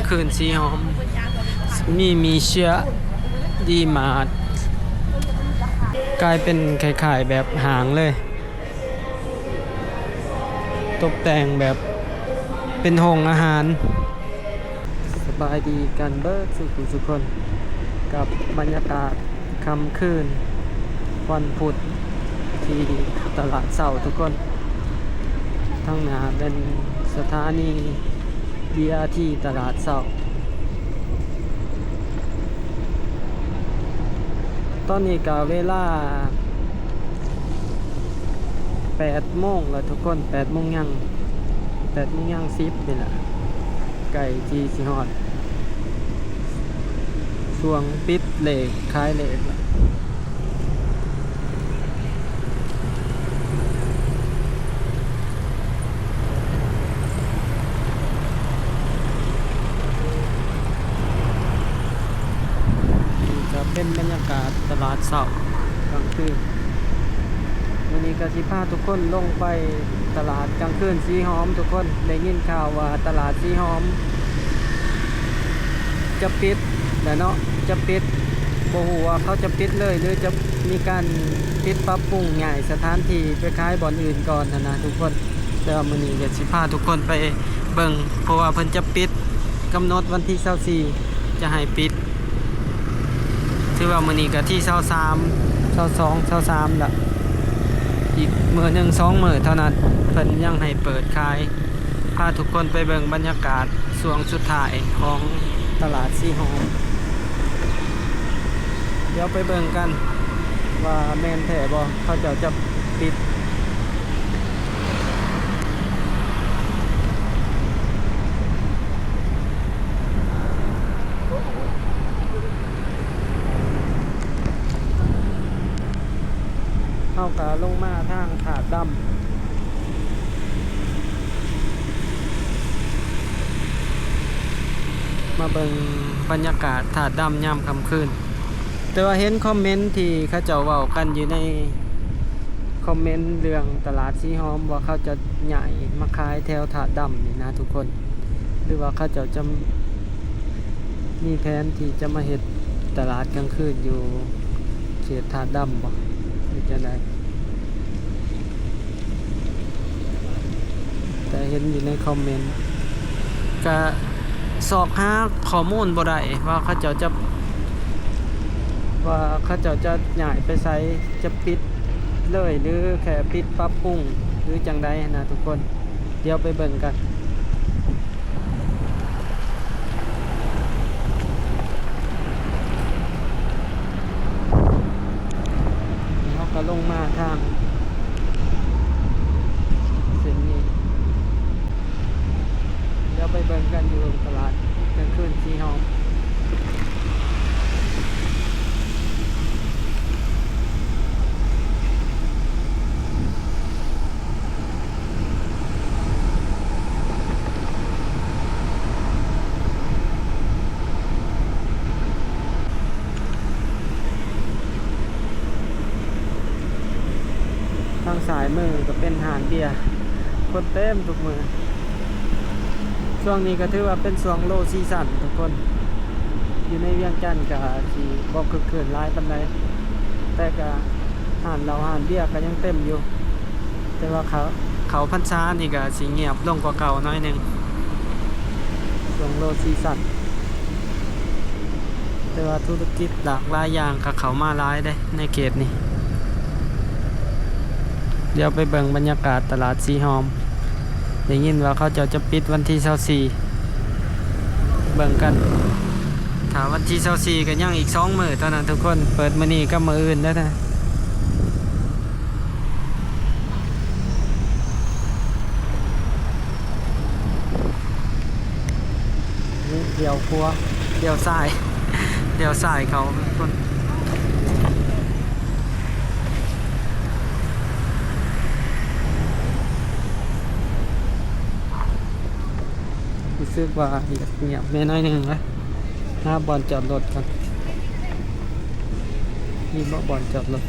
ຄືນສີຫອມ ມີມີເຊຍ ດີມາດ ກາຍເປັນຄ້າຍໆແບບຫ້າງເລີຍ. ຕົກແຕ່ງແບບເປັນໂຮງອາຫານ. ສະບາຍດີກັນເບິດສູ່ຜູ້ສູ່ຄົນ ກັບບັນຍາກາດຄ່ຳຄືນວັນພຸດທີ່ຕະຫຼາດເຊົ້າທຸກຄົນ. ທາງໜ້າເປັນສະຖານີ ບີອາທີ ຕະຫຼາດເຊົ້າ. ຕອນນີ້ກະເວລາແປດໂມງແລ້ວທຸກຄົນ, ແປດໂມງຍັງ, ແປດໂມງຍັງສິບນີ້ແຫຼະ, ໃກ້ທີ່ຊິຮອດຊ່ວງປິດເລກ ຂາຍເລກແລ້ວ. ນີ້ກະເປັນບັນຍາກາດຕະຫຼາດເຊົ້າກາງຄືນ. ມື້ນີ້ກະຊິພາທຸກຄົນລົງໄປຕະຫຼາດກາງຄືນສີຫອມທຸກຄົນ. ໄດ້ຍິນຂ່າວວ່າຕະຫຼາດສີຫອມຈະປິດແລ້ວເນາະ, ຈະປິດ, ບໍ່ຮູ້ວ່າເຂົາຈະປິດເລີຍ ຫຼື ຈະມີການປິດປັບປຸງ ຍ້າຍສະຖານທີ່ໄປຂາຍບ່ອນອື່ນກ່ອນຫັ້ນນະທຸກຄົນ. ແຕ່ວ່າມື້ນີ້ກະຊິພາທຸກຄົນໄປເບິ່ງ ເພາະວ່າເພິ່ນຈະປິດ, ກຳນົດວັນທີຊາວສີ່ຈະໃຫ້ປິດ. ຖືວ່າມື້ນີ້ກະທີຊາວສາມ, ຊາວສອງ, ຊາວສາມລະ, ອີກມື້ໜຶ່ງສອງມື້ເທົ່ານັ້ນ ເພິ່ນຍັງໃຫ້ເປີດຂາຍ. ພາທຸກຄົນໄປເບິ່ງບັນຍາກາດຊ່ວງສຸດທ້າຍຂອງຕະຫຼາດສີຫອມ. ດຽວໄປເບິ່ງກັນວ່າແມ່ນແທ້ບໍ່ ເຂົາເຈົ້າຈະປິດ. ເຮົາກະລົງມາທາງທາດດຳ ມາເບິ່ງບັນຍາກາດທາດດຳຍາມຄ່ຳຄືນ. ແຕ່ວ່າເຫັນຄອມເມັນທີ່ເຂົາເຈົ້າເວົ້າກັນຢູ່ໃນຄອມເມັນເລື່ອງຕະຫຼາດສີຫອມ ວ່າເຂົາຈະຍ້າຍມາຂາຍແຖວທາດດຳນີ້ນະທຸກຄົນ, ຫຼືວ່າເຂົາເຈົ້າຈະມີແຜນທີ່ຈະມາເຮັດຕະຫຼາດກາງຄືນຢູ່ເຂດທາດດຳບໍ່ ຫຼືຈັ່ງໃດ. ແຕ່ເຫັນຢູ່ໃນຄອມເມັນ ກະຊອກຫາຂໍ້ມູນບໍ່ໄດ້ວ່າເຂົາເຈົ້າຈະ ວ່າເຂົາເຈົ້າຈະຍ້າຍໄປໃສ, ຈະປິດເລີຍ ຫຼື ແຄ່ປິດປັບປຸງ ຫຼື ຈັ່ງໃດຫັ້ນນະທຸກຄົນ. ດຽວໄປເບິ່ງກັນ. ເຮົາກະລົງມາທາງເສັ້ນນີ້. ດຽວໄປເບິ່ງກັນຢູ່ຕະຫຼາດກາງຄືນສີຫອມ. ທາງຊ້າຍມືກະເປັນຮ້ານເບຍ, ຄົນເຕັມທຸກມື້. ຊ່ວງນີ້ກະຖືວ່າເປັນຊ່ວງ low season ທຸກຄົນ. ຢູ່ໃນວຽງຈັນກະຊິບໍ່ຄຶກຄື້ນຫຼາຍປານໃດ, ແຕ່ກະຮ້ານເຫຼົ້າຮ້ານເບຍກະຍັງເຕັມຢູ່. ແຕ່ວ່າເຂົ້າ ເຂົ້າພັນສານີ້ກະຊິງຽບລົງກວ່າເກົ່າໜ້ອຍໜຶ່ງ ຊ່ວງ low season. ແຕ່ວ່າທຸລະກິດຫຼາກຫຼາຍຢ່າງກະເຂົ້າມາຫຼາຍເດ້ໃນເຂດນີ້. ດຽວໄປເບິ່ງບັນຍາກາດຕະຫຼາດສີຫອມ. ໄດ້ຍິນວ່າເຂົາເຈົ້າຈະປິດວັນທີຊາວສີ່ ເບິ່ງກັນ. ຖ້າວັນທີຊາວສີ່ກະຍັງອີກສອງມື້ເທົ່ານັ້ນທຸກຄົນ, ເປີດມື້ນີ້ກັບມື້ອື່ນເດີ. ນີ້ລ້ຽວຂວາ, ລ້ຽວຊ້າຍ, ລ້ຽວຊ້າຍເຂົ້າພຸ້ນ. ຮູ້ສຶກວ່າຢາກງຽບແດ່ໜ້ອຍໜຶ່ງນະ. ຫາບ່ອນຈອດລົດກ່ອນ. ມີບໍ່ບ່ອນຈອດລົດ?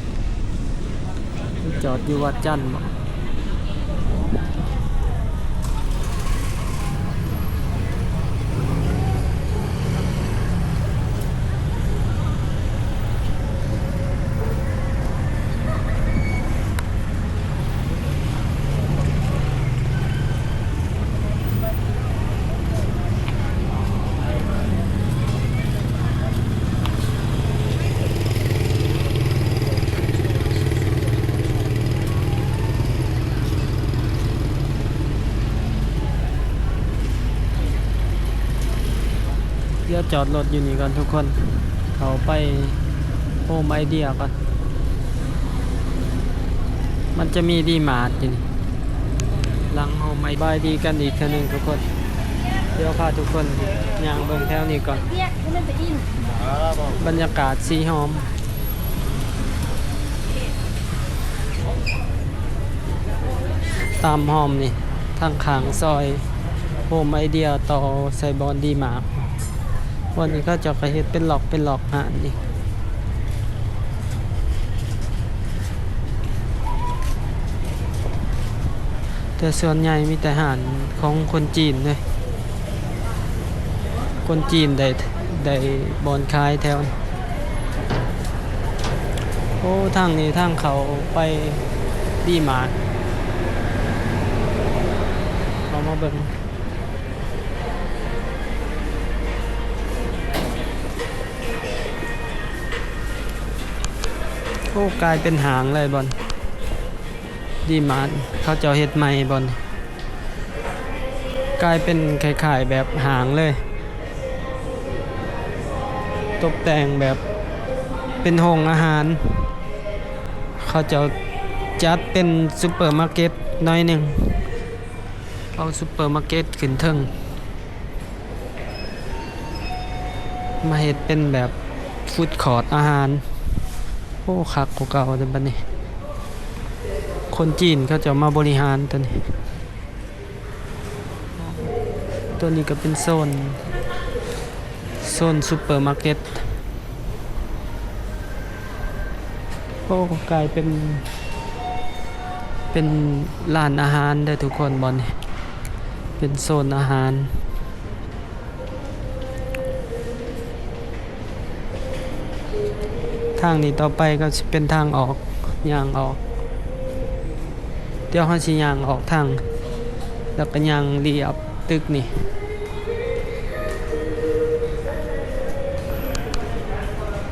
ຈອດຢູ່ວັດຈັນບໍ? ຈອດລົດຢູ່ນີ້ກ່ອນທຸກຄົນ ເຂົ້າໄປໂຮມໄອເດຍກ່ອນ. ມັນຈະມີດີມາດຢູ່ນີ້ ຫຼັງໂຮມໄອ ສະບາຍດີກັນອີກເທື່ອໜຶ່ງທຸກຄົນ. ດຽວພາທຸກຄົນຍ່າງເບິ່ງແຖວນີ້ກ່ອນ. ບັນຍາກາດສີຫອມ ຕາມຮ່ອມນີ້ ທາງຂ້າງຊອຍໂຮມໄອເດຍ ຕໍ່ໃສ່ບ່ອນດີມາດ. ບ່ອນນີ້ເຂົາເຈົ້າກໍເຮັດເປັນລັອກເປັນລັອກຮ້ານນີ້ ແຕ່ສ່ວນໃຫຍ່ມີແຕ່ຮ້ານຂອງຄົນຈີນເດ້. ຄົນຈີນໄດ້ ໄດ້ບ່ອນຂາຍແຖວນີ້. ໂອ້ ທາງນີ້ທາງເຂົ້າໄປດີມາດ ເຂົ້າມາເບິ່ງ. ໂອ້ ກາຍເປັນຫ້າງເລີຍບ່ອນ ດີມາດ ເຂົາເຈົ້າເຮັດໃໝ່ບ່ອນ ກາຍເປັນຄ້າຍໆແບບຫ້າງເລີຍ ຕົບແຕ່ງແບບເປັນໂຮງອາຫານ. ເຂົາເຈົ້າຈັດເປັນຊຸບເປີມາເກັດໜ້ອຍໜຶ່ງ ເອົາຊຸບເປີມາເກັດຂຶ້ນເທິງ ມາເຮັດເປັນແບບຟູດຄອດອາຫານ. ໂອ້ ຄັກກວ່າເກົ່າເດ້ບັດນີ້ ຄົນຈີນເຂົາເຈົ້າມາບໍລິຫານຕົວນີ້. ຕົວນີ້ກໍເປັນໂຊນ ໂຊນຊຸບເປີມາເກັດ. ໂອ້ ກາຍເປັນ ເປັນຮ້ານອາຫານເດີທຸກຄົນ ບ່ອນນີ້ເປັນໂຊນອາຫານ. ທາງນີ້ຕໍ່ໄປກໍຊິເປັນທາງອອກ ຍ່າງອອກ. ດຽວເຮົາຊິຍ່າງອອກທາງ ແລ້ວກໍຍ່າງລຽບຕຶກນີ້.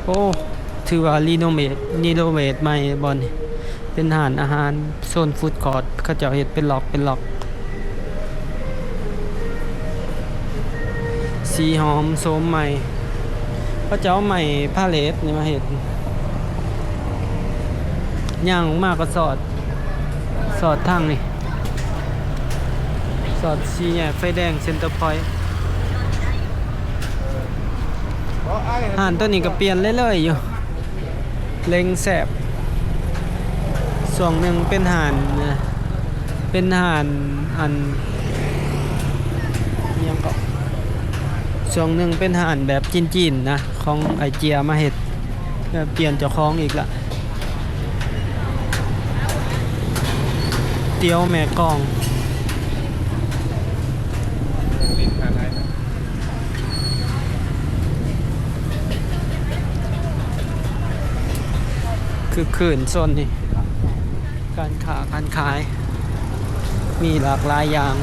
ໂອ້ ຖືວ່າຣີໂນເວດ ຣີໂນເວດໃໝ່ບ່ອນນີ້ ເປັນຮ້ານອາຫານ ໂຊນຟູດຄອດ ເຂົາເຈົ້າເຮັດເປັນລັອກເປັນລັອກ. ສີຫອມໂສມໃໝ່ ເຂົາເຈົ້າເອົາໄມ້ພາເລດນີ້ມາເຮັດ. ຍ່າງອອກມາກໍສອດ ສອດທາງນີ້ ສອດສີ່ແຍກໄຟແດງເຊັນເຕີພອຍ. ຮ້ານໂຕນີ້ກໍປ່ຽນເລື້ອຍໆຢູ່. ເລັງແຊບ ຊ່ວງໜຶ່ງເປັນຮ້ານ ເປັນຮ້ານອັນ ອີ່ຫຍັງເກາະ ຊ່ວງໜຶ່ງເປັນຮ້ານແບບຈີນໆນະ ຂອງອ້າຍເຈຍມາເຮັດ ແລ້ວປ່ຽນເຈົ້າຂອງອີກລະ. ຕຽວແມ່ກອງ ຄຶກຄື້ນໂຊນນີ້ ການຄ້າການຂາຍມີຫຼາກຫຼາຍຢ່າງ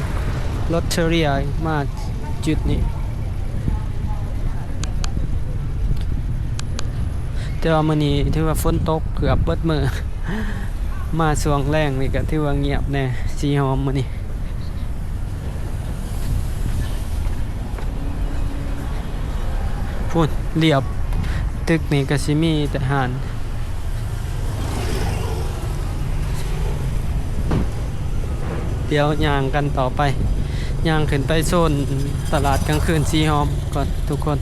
ລົດເທີເຣຍມາຈຸດນີ້. ແຕ່ວ່າມື້ນີ້ຖືວ່າຝົນຕົກເກືອບເບິດມື້ ມາຊ່ວງແລງນີ້ກໍຖືວ່າງຽບແດ່ ສີຫອມມື້ນີ້. ພຸ້ນ ລຽບຕຶກນີ້ກໍຊິມີແຕ່ຮ້ານ. ດຽວຍ່າງກັນຕໍ່ໄປ ຍ່າງຂຶ້ນໄປໂຊນຕະຫຼາດກາງຄືນສີຫອມກ່ອນທຸກຄົນ.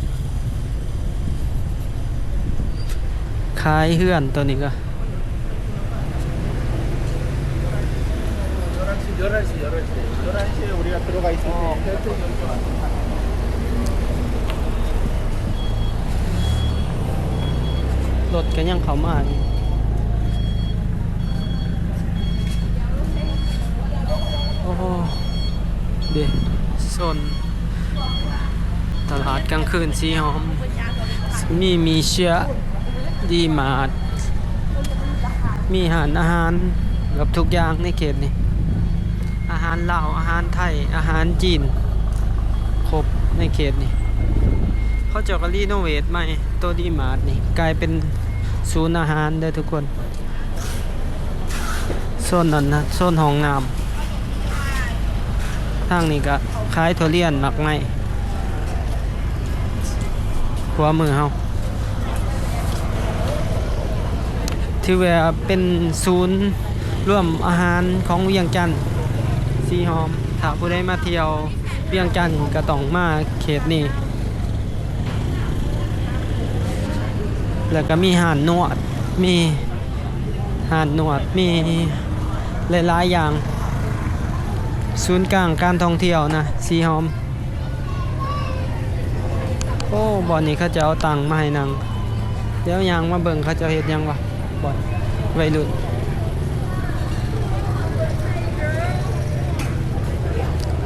ຂາຍເຮືອນໂຕນີ້ກໍ ລົດກໍຍັງເຂົ້າມາຢູ່. ໂອ້ໂຫ ເດ້ ໂຊນຕະຫຼາດກາງຄືນສີຫອມ ມີມີເຊຍ ດີມາດ ມີຮ້ານອາຫານເກືອບທຸກຢ່າງໃນເຂດນີ້ ອາຫານລາວ ອາຫານໄທ ອາຫານຈີນ ຄົບໃນເຂດນີ້. ເຂົາເຈົ້າກໍຣີໂນເວດໃໝ່ ໂຕດີມາດນີ້ກາຍເປັນສູນອາຫານເດີທຸກຄົນ. ໂຊນນັ້ນນະ ໂຊນຫ້ອງນ້ຳ. ທາງນີ້ກະຂາຍທຸລຽນ ໝາກໄມ້. ຂວາມືເຮົາ ຖືວ່າເປັນສູນລວມອາຫານຂອງວຽງຈັນ ສີຫອມ. ຖ້າຜູ້ໃດມາທ່ຽວວຽງຈັນກໍຕ້ອງມາເຂດນີ້ ແລ້ວກໍມີຮ້ານນວດ ມີຮ້ານນວດ ມີຫຼາຍໆຢ່າງ ສູນກາງການທ່ອງທ່ຽວນະ ສີຫອມ. ໂອ້ ບ່ອນນີ້ເຂົາເຈົ້າເອົາຕັ່ງມາໃຫ້ນັ່ງ. ດຽວຍ່າງມາເບິ່ງເຂົາເຈົ້າເຮັດຫຍັງວະ ບ່ອນໄວລຸ້ນ.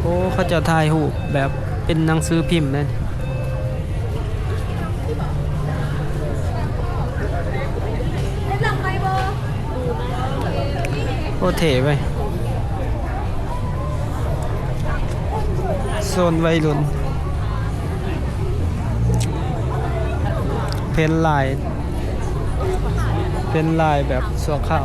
ໂອ້ ເຂົາເຈົ້າຖ່າຍຮູບແບບເປັນໜັງສືພິມເດ້. ໂອ້ ເທ່ເວີ້ຍ ໂຊນໄວລຸ້ນ ເພນລາຍ ເພນລາຍແບບຊົ່ວຄາວ.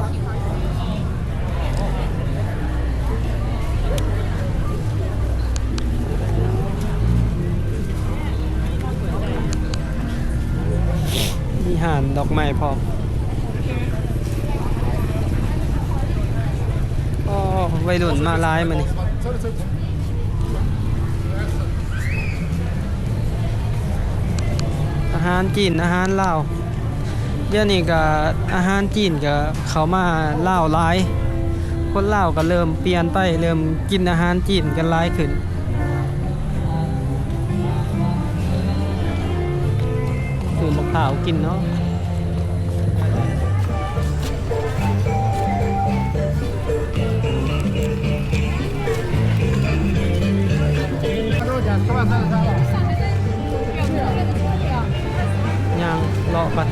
ມີຮ້ານດອກໄມ້ພ້ອມ. ອໍ ໄວລຸ້ນມາຫຼາຍມື້ນີ້. ອາຫານຈີນ ອາຫານລາວ ດຽວນີ້ກະອາຫານຈີນກະເຂົ້າມາລາວຫຼາຍ ຄົນລາວກະເລີ່ມປ່ຽນໄປ ເລີ່ມກິນອາຫານຈີນກັນຫຼາຍຂຶ້ນ. ຊື້ໝາກພ້າວກິນເນາະ. ຍ່າງເລາະກ່ອນ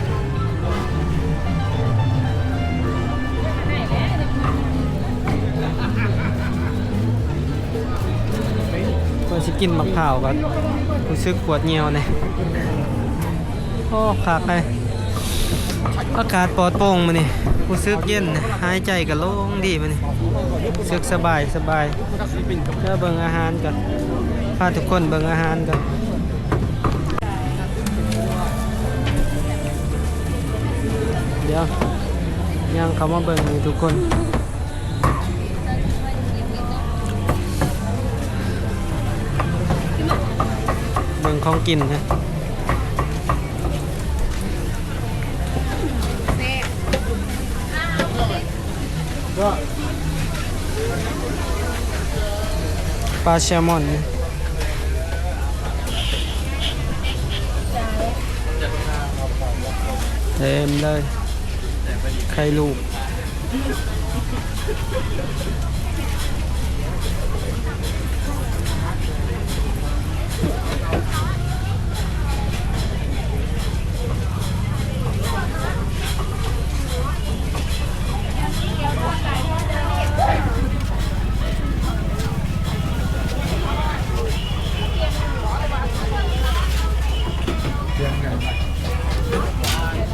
ເພິ່ນຊິກິນໝາກພ້າວກ່ອນ ຮູ້ສຶກປວດຍ່ຽວແດ່. ໂອ້ ຄັກເລີຍ ອາກາດປອດໂປ່ງມື້ນີ້ ຮູ້ສຶກເຢັນ ຫາຍໃຈກະໂລ່ງດີມື້ນີ້ ຮູ້ສຶກສະບາຍ ສະບາຍ. ດຽວເບິ່ງອາຫານກ່ອນ ພາທຸກຄົນເບິ່ງອາຫານກ່ອນ. ດຽວຍ່າງເຂົ້າມາເບິ່ງນີ້ທຸກຄົນ. ເບິ່ງຂອງກິນນະ ປາແຊລມອນ ເຕັມເລີຍ ໄຂ່ລູກ.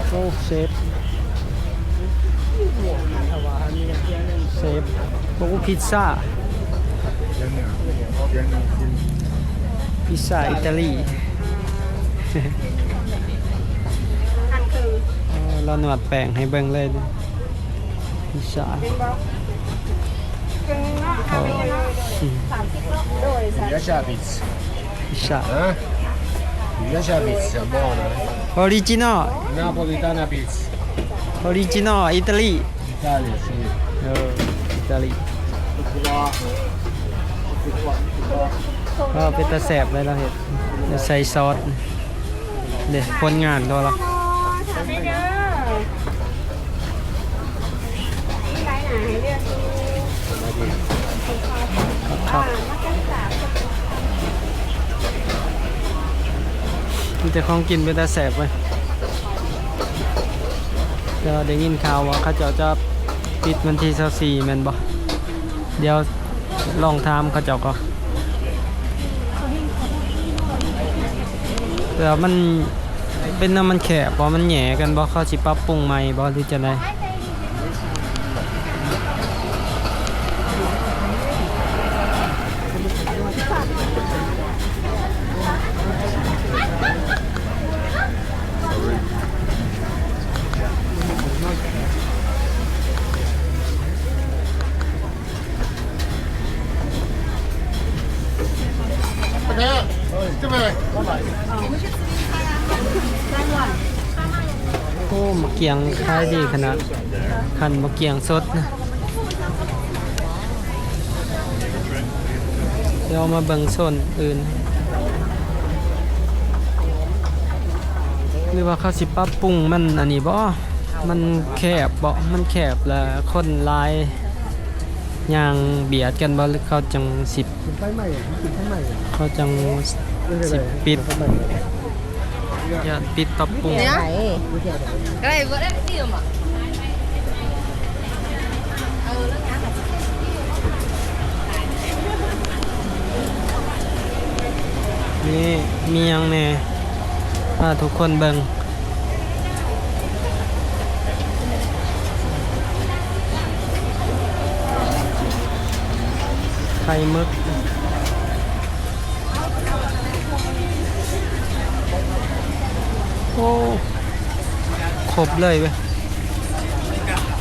ໂອ້ ເຊຟ ເຊຟ ໂອ້ ພິດຊາ ພິດຊາອີຕາລີ. ເອີ ລາວນວດແປ້ງໃຫ້ເບິ່ງເລີຍ ພິດຊາ. Mi piace la pizza. Pizza. Eh? Mi piace la pizza, buona, eh? Original. Napolitana pizza. Original Italy. Italia, sì. ເອີ Italy. ເອີ ເປັນຕາແຊບເລີຍລາວເຮັດ ໃສ່ຊອດ. ເດ້ ຜົນງານໂຕລະ ຄັກໆ ມີແຕ່ຂອງກິນເປັນຕາແຊບເວີ້ຍ. ແຕ່ວ່າໄດ້ຍິນຂ່າວວ່າເຂົາເຈົ້າຈະປິດວັນທີຊາວສີ່ ແມ່ນບໍ່? ດຽວລອງຖາມເຂົາເຈົ້າກ່ອນ ແຕ່ວ່າມັນເປັນນຳມັນແຄບບໍ່? ມັນແຫຍ່ກັນບໍ່? ເຂົາຊິປັບປຸງໃໝ່ບໍ່ ຫຼືຈັ່ງໃດ? ເ ກ້ຽງຂາຍດີຂະໜາດ, ຄັນບໍ່ກ້ຽງສົດນະ. ດຽວມາເບິ່ງໂຊນອື່ນ ຫຼືວ່າເຂົາຊິປັບປຸງມັນອັນນີ້ບໍ່? ມັນແຄບບໍ່? ມັນແຄບແລ້ວຄົນຫຼາຍ ຍ່າງບຽດກັນບໍ່ ຫຼືເຂົາຈັ່ງຊິ ໄຟໄໝ້ ມັນເປັນໄຟໄໝ້ ເຂົາຈັ່ງຊິປິດ ຢ້ານປິດປັບປຸງ. ນີ້ມີຫຍັງແດ່ ພາທຸກຄົນເບິ່ງ. ໄຂ່ໝຶກ ໂອ້ ຄົບເລີຍເວີຍ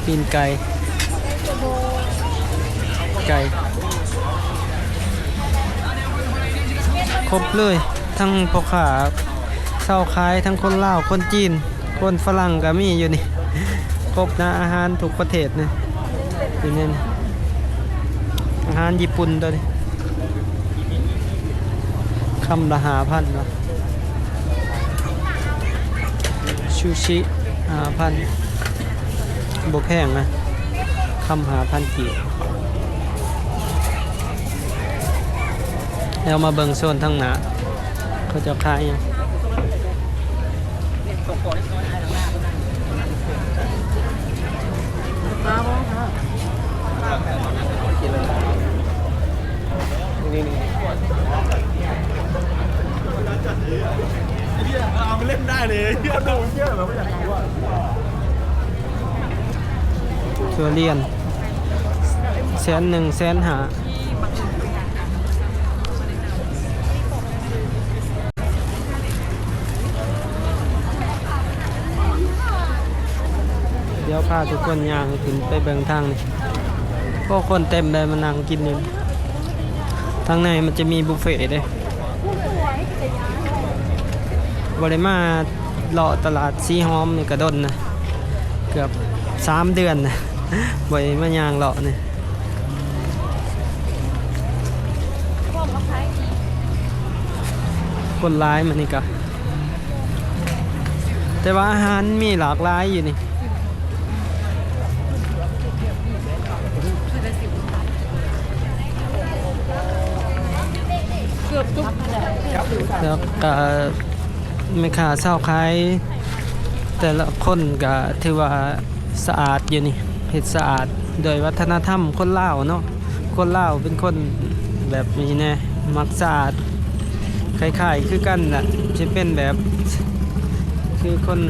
ຕີນໄກ່ ໄກ່ ຄົບເລີຍ ທັງພໍ່ຄ້າຊາວຂາຍ ທັງຄົນລາວ ຄົນຈີນ ຄົນຝຣັ່ງກໍມີຢູ່ນີ້ ຄົບນະ ອາຫານທຸກປະເທດນີ້ ຢູ່ໃນນີ້ ອາຫານຍີ່ປຸ່ນຕົວນີ້ ຄຳລະຫ້າພັນເນາະ ຊູຊິຫ້າພັນ ບໍ່ແພງນະ ຄຳຫ້າພັນກີບ. ແລ້ວມາເບິ່ງໂຊນທາງໜ້າ ເຂົາເຈົ້າຂາຍຫຍັງ? ຖົ່ວລຽນ ແສນໜຶ່ງ ແສນຫ້າ. ດຽວພາທຸກຄົນຍ່າງຂຶ້ນໄປເບິ່ງທາງນີ້ ໂອ້ ຄົນເຕັມເລີຍ ມານັ່ງກິນຢູ່ ທາງໃນມັນຈະມີບຸບເຟເດ້. ບໍ່ໄດ້ມາເລາະຕະຫຼາດສີຫອມນີ້ກະດົນນະ ເກືອບສາມເດືອນນະ ບໍ່ໄດ້ມາຍ່າງເລາະນີ້. ຄົນຫຼາຍມື້ນີ້ກະ ແຕ່ວ່າອາຫານມີຫຼາກຫຼາຍຢູ່ນີ້ ແລ້ວກະແມ່ຄ້າຊາວຂາຍ ແຕ່ລະຄົນກະຖືວ່າສະອາດຢູ່ນີ້ ເຮັດສະອາດ ໂດຍວັດທະນະທຳຄົນລາວເນາະ ຄົນລາວເປັນຄົນແບບນີ້ແນ່ ມັກສະອາດ ຄ້າຍໆຄືກັນລະ ຊິເປັນແບບຄືຄົນ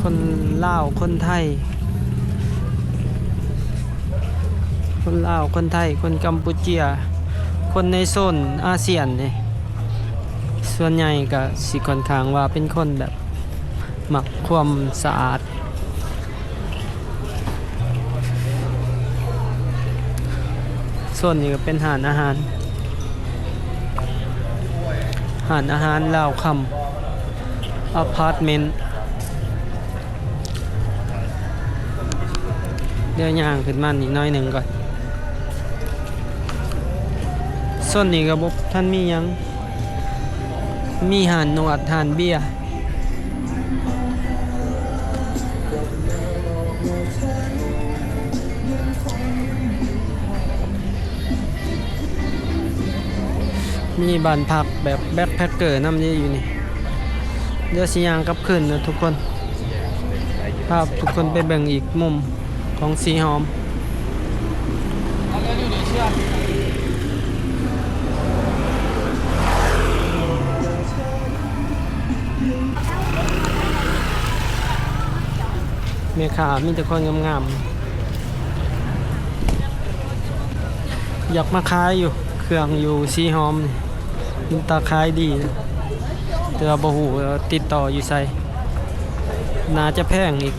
ຄົນລາວ ຄົນໄທ ຄົນລາວ ຄົນໄທ ຄົນກຳປູເຈຍ ຄົນໃນໂຊນອາຊຽນນີ້ ສ່ວນໃຫຍ່ກະຊິຂ້ອນຂ້າງວ່າເປັນຄົນແບບມັກຄວາມສະອາດ. ໂຊນນີ້ກະເປັນຮ້ານອາຫານ ຮ້ານອາຫານລາວຄຳ ອາພາດເມັນ. ດຽວຍ່າງຂຶ້ນມາອີກໜ້ອຍໜຶ່ງກ່ອນ ໂຊນນີ້ກະບໍ່ທັນມີຫຍັງ ມີຮ້ານນວດ ຮ້ານເບຍ ມີບ້ານພັກແບບແບັກແພັກເກີນຳເດ້ຢູ່ນີ້. ດຽວຊິຍ່າງກັບຄືນນະທຸກຄົນ ພາທຸກຄົນໄປເບິ່ງອີກມຸມຂອງສີຫອມ. ແມ່ຄ້າມີແຕ່ຄົນງາມໆ ຢາກມາຂາຍຢູ່ ເຄື່ອງຢູ່ສີຫອມນີ້ ເປັນຕາຂາຍດີ ແຕ່ວ່າບໍ່ຮູ້ວ່າຕິດຕໍ່ຢູ່ໃສ ໜ້າຈະແພງອີກ.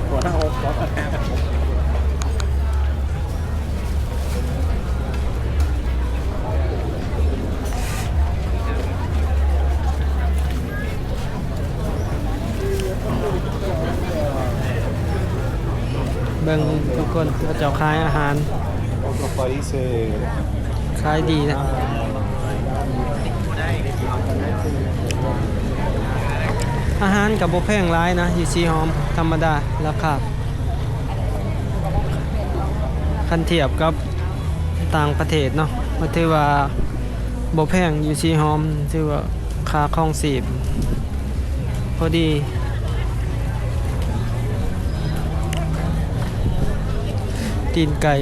ຫົວໜ້າອົກ ຫົວໜ້າອົກ. ຄົນເຂົາເຈົ້າຂາຍອາຫານ Otro país, eh, ຂາຍດີນະ. ອາຫານກໍບໍ່ແພງຫຼາຍນະ ຢູ່ສີຫອມ ທຳມະດາ ລາຄາ ຄັນທຽບກັບຕ່າງປະເທດເນາະ ກໍຖືວ່າບໍ່ແພງ. ຢູ່ສີຫອມ ຖືວ່າ ຄ່າຄອງຊີບພໍດີ. ຕີນໄກ່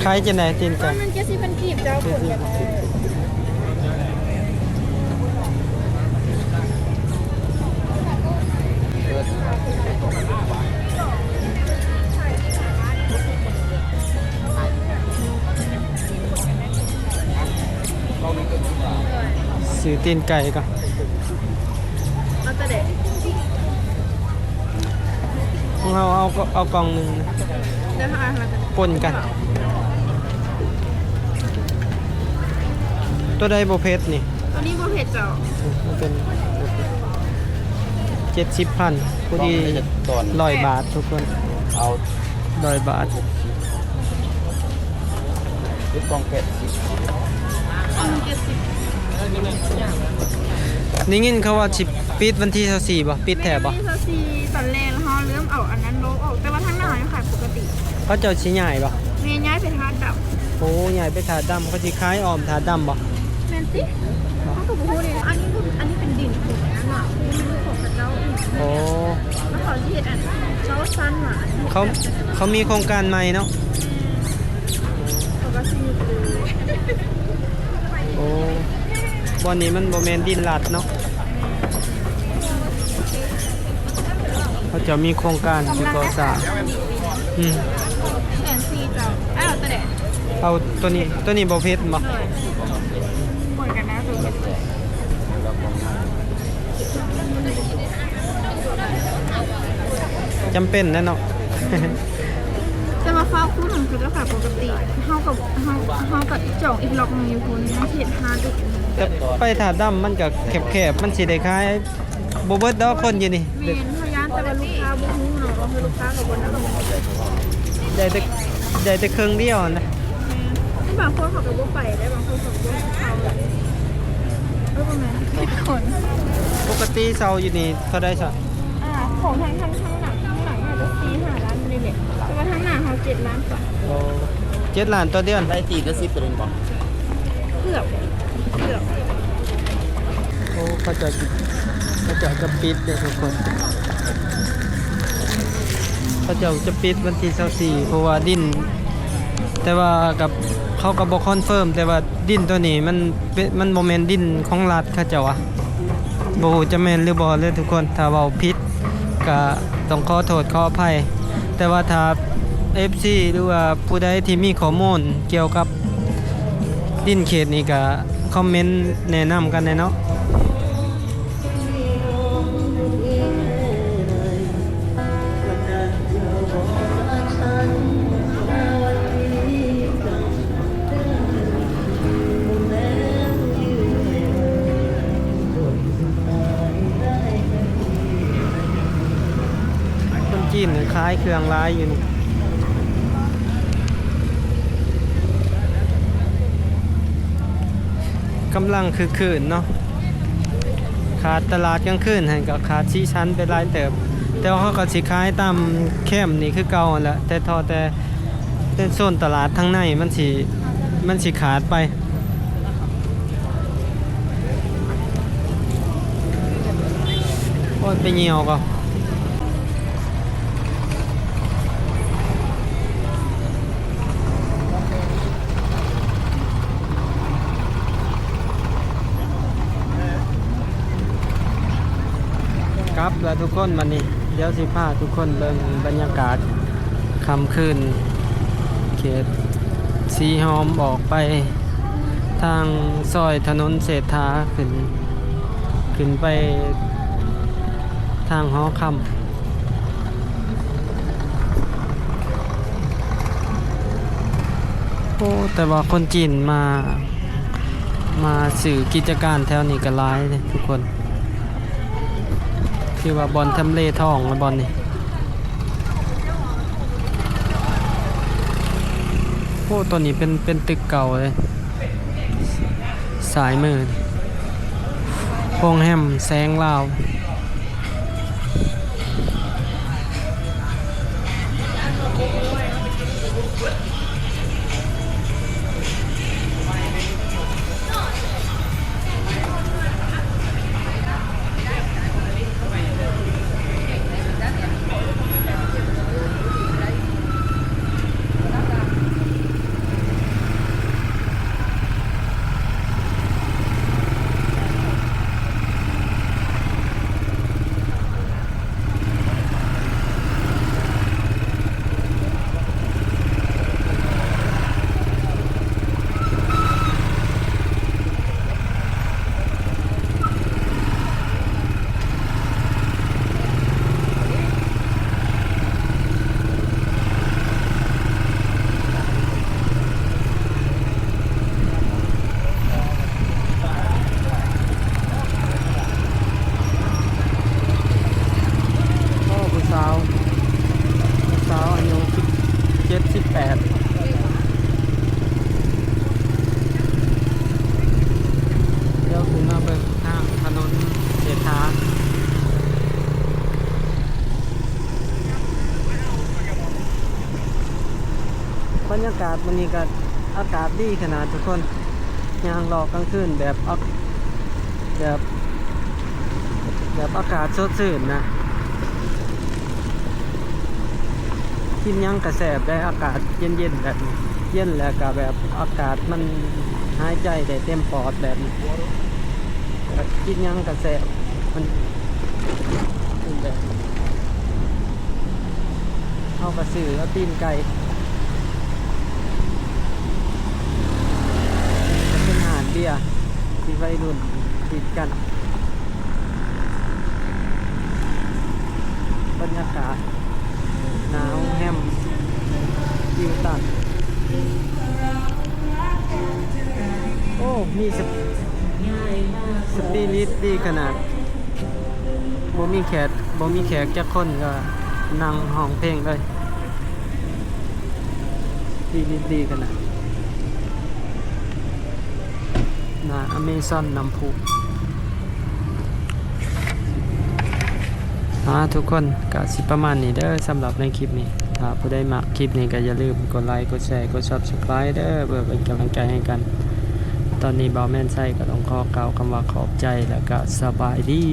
ຂາຍຈັ່ງໃດຕີນໄກ່? ໂຕໜຶ່ງເຈັດສິບພັນກີບເຈົ້າ. ຊື້ຕີນໄກ່ກ່ອນ. ເອົາໂຕໃດ? ຂອງເຮົາເອົາ ເອົາກ່ອງໜຶ່ງ ເດີ ເຮົາເອົາ ປົນກັນ. ໂຕໃດບໍ່ເຜັດນີ້? ໂຕນີ້ບໍ່ເຜັດເຈົ້າ. ເປັນເຈັດສິບພັນ ພໍດີຮ້ອຍບາດທຸກຄົນ. ເອົາຮ້ອຍບາດ. ເຮັດກ່ອງແປດສິບ ເອົາເຈັດສິບ. ໄດ້ຍິນເຂົາວ່າຊິປິດວັນທີຊາວສີ່ບໍ່? ປິດແທ້ບໍ່? ວັນທີຊາວສີ່ ຕອນແລງເຮົາລືມເອົາອັນນັ້ນໂລະອອກ ແຕ່ວ່າທາງໜ້າເຮົາຍັງຂາຍປົກກະຕິ. ເຂົາເຈົ້າຊິຍ້າຍບໍ່? ແມ່ນ ຍ້າຍໄປທາດດຳ. ໂອ້ ຍ້າຍໄປທາດດຳ. ເຂົາຊິຂາຍອ້ອມທາດດຳບໍ່? ແມ່ນຕິ ເຮົາກໍບໍ່ຮູ້ເດ້. ອັນນີ້ ອັນນີ້ເປັນດິນຂອງອັນນັ້ນນະ ຂອງເຂົາເຈົ້າ. ໂອ້ ແລ້ວເຂົາຊິເຮັດອັນເຈົ້າຊັ້ນຫວາ ເຂົາ ເຂົາມີໂຄງການໃໝ່ເນາະ. ເຂົາກໍຊິມີຄື ໂອ້ ບ່ອນນີ້ມັນບໍ່ແມ່ນດິນລັດເນາະ. ເຂົາເຈົ້າມີໂຄງການທີ່ກໍ່ສ້າງ. ອືມ ແສນສີ່ເຈົ້າ. ເອົາໂຕໃດ? ເອົາໂຕນີ້. ໂຕນີ້ບໍ່ເຜັດບໍ່? ໂດຍ ປົນກັນນະ ໂຕນີ້. ຈຳເປັນແຫຼະເນາະ. ແຕ່ວ່າຟ້າວຄູນ ມັນຄືລາຄາປົກກະຕິ. ເຮົາກໍ ເຮົາ ເຮົາກໍຈອງອີກລັອກໜຶ່ງຢູ່ພຸ້ນ ມັນເຮັດຫ້າດຸ. ແຕ່ໄປທ່າດຳມັນກໍແຄບໆ ມັນຊິໄດ້ຂາຍ ບໍ່ເບິດດອກຄົນຢູ່ນີ້. ແມ່ນ ເຮົາຢ້ານແຕ່ວ່າລູກຄ້າບໍ່ຮູ້ເນາະ ບາງເທື່ອລູກຄ້າກໍບໍ່ນັບ. ໄດ້ແຕ່ ໄດ້ແຕ່ເຄິ່ງດຽວຫັ້ນນະ. ແມ່ນ ບາງຄົນເຂົາກໍບໍ່ໄປເດ້ ບາງຄົນເຂົາກໍບໍ່ເຂົ້າ. ເອີ ບໍ່ແມ່ນ ຄົນ ປົກກະຕິເຊົ່າຢູ່ນີ້ເທົ່າໃດຊະ? ອ່າ ຂອງທາງ ທາງ ທາງຫຼັງ ທາງຫຼັງໜ້າຈະສີ່ຫ້າລ້ານນີ້ແຫຼະ ແຕ່ວ່າທາງໜ້າເຮົາເຈັດລ້ານກວ່າ. ໂອ້ ເຈັດລ້ານຕໍ່ເດືອນ. ໄດ້ຕີນກໍສິບເປີເຊັນບໍ່? ເກືອບ ເກືອບ. ໂອ້ ເຂົາເຈົ້າ ເຂົາເຈົ້າຈະປິດເດ້ທຸກຄົນ. ເຂົາເຈົ້າຈະປິດວັນທີຊາວສີ່ ເພາະວ່າດິນ ແຕ່ວ່າກັບ ເຂົາກໍບໍ່ຄອນເຟີມ ແຕ່ວ່າດິນໂຕນີ້ມັນເປັນ ມັນບໍ່ແມ່ນດິນຂອງລັດເຂົາເຈົ້າອະ. ບໍ່ຮູ້ຈະແມ່ນຫຼືບໍ່ເດີທຸກຄົນ ຖ້າເວົ້າຜິດກໍຕ້ອງຂໍໂທດຂໍອະໄພ. ແຕ່ວ່າຖ້າເອັຟຊີ ຫຼືວ່າຜູ້ໃດທີ່ມີຂໍ້ມູນກ່ຽວກັບ ດິນເຂດນີ້ກະຄອມເມັນແນະນຳກັນແດ່ເນາະ. ຄົນຈີນນີ້ຂາຍເຄື່ອງຫຼາຍຢູ່ນີ້. ກຳລັງຄຶກຄື້ນເນາະ. ຂາດຕະຫຼາດກາງຄືນຫັ້ນກໍຂາດສີສັນໄປຫຼາຍເຕີບ. ແຕ່ວ່າເຂົາກໍຊິຂາຍຕາມແຄມນີ້ຄືເກົ່າຫັ້ນແຫຼະ. ແຕ່ທໍ່ແຕ່ ແຕ່ໂຊນຕະຫຼາດທາງໃນມັນຊິ ມັນຊິຂາດໄປ. ໂອ້ຍ ໄປຍ່ຽວກໍ ກັບລະທຸກຄົນ. ບັດນີ້ດຽວຊິພາທຸກຄົນເບິ່ງບັນຍາກາດຄ່ຳຄືນ ເຂດສີຫອມ ອອກໄປທາງຊອຍຖະໜົນເສດຖາ ຂຶ້ນ ຂຶ້ນໄປທາງຫໍຄຳ. ໂອ້ ແຕ່ວ່າຄົນຈີນມາ ມາຊື້ກິດຈະການແຖວນີ້ກໍຫຼາຍເດ້ທຸກຄົນ. ຄືວ່າບ່ອນທຳເລທອງລະບ່ອນນີ້. ໂອ້ ຕົວນີ້ເປັນ ເປັນຕຶກເກົ່າເລີຍ. ຊ້າຍມື ໂຮງແຮມແສງລາວ. ໂອ້ ຜູ້ສາວ ຜູ້ສາວອາຍຸສິບເຈັດ ສິບແປດ. ດຽວຂຶ້ນມາເບິ່ງທາງຖະໜົນເສດຖາ. ບັນຍາກາດມື້ນີ້ກໍອາກາດດີຂະໜາດທຸກຄົນ, ຍ່າງເລາະກາງຄືນແບບ ອາ ແບບ ແບບອາກາດສົດຊື່ນນະ. ກິນຫຍັງກະແຊບໄດ໋ ອາກາດເຢັນໆແບບນີ້, ເຢັນແລ້ວກະແບບອາກາດມັນຫາຍໃຈໄດ້ເຕັມປອດແບບນີ້, ແລ້ວກະກິນຫຍັງກະແຊບ. ມັນເປັນແບບ ເຮົາກໍຊື້ເອົາຕີນໄກ່. ເປັນຮ້ານເບຍທີ່ໄວລຸ້ນກິນກັນ. ບັນຍາກາດໜ້າໂຮງແຮມ Hilton. ໂອ້ ມີສະ ສະປີລິດດີຂະໜາດ. ບໍ່ມີແຂກ ບໍ່ມີແຂກຈັກຄົນກໍນັ່ງຮ້ອງເພງເລີຍ. ດີ ດີ ດີຂະໜາດ. ໜ້າອາເມຊອນນ້ຳພຸ. ອ່າ ທຸກຄົນ ກະຊິປະມານນີ້ເດີ ສຳລັບໃນຄລິບນີ້. ຖ້າຜູ້ໃດມັກຄລິບນີ້ກໍຢ່າລືມກົດໄລ ກົດແຊ ກົດ Subscribe ເດີ ເພື່ອເປັນກຳລັງໃຈໃຫ້ກັນ. ຕອນນີ້ບ່າວແມ່ນໄຊກໍຕ້ອງຂໍກ່າວຄຳວ່າຂອບໃຈ ແລະກະສະບາຍດີ.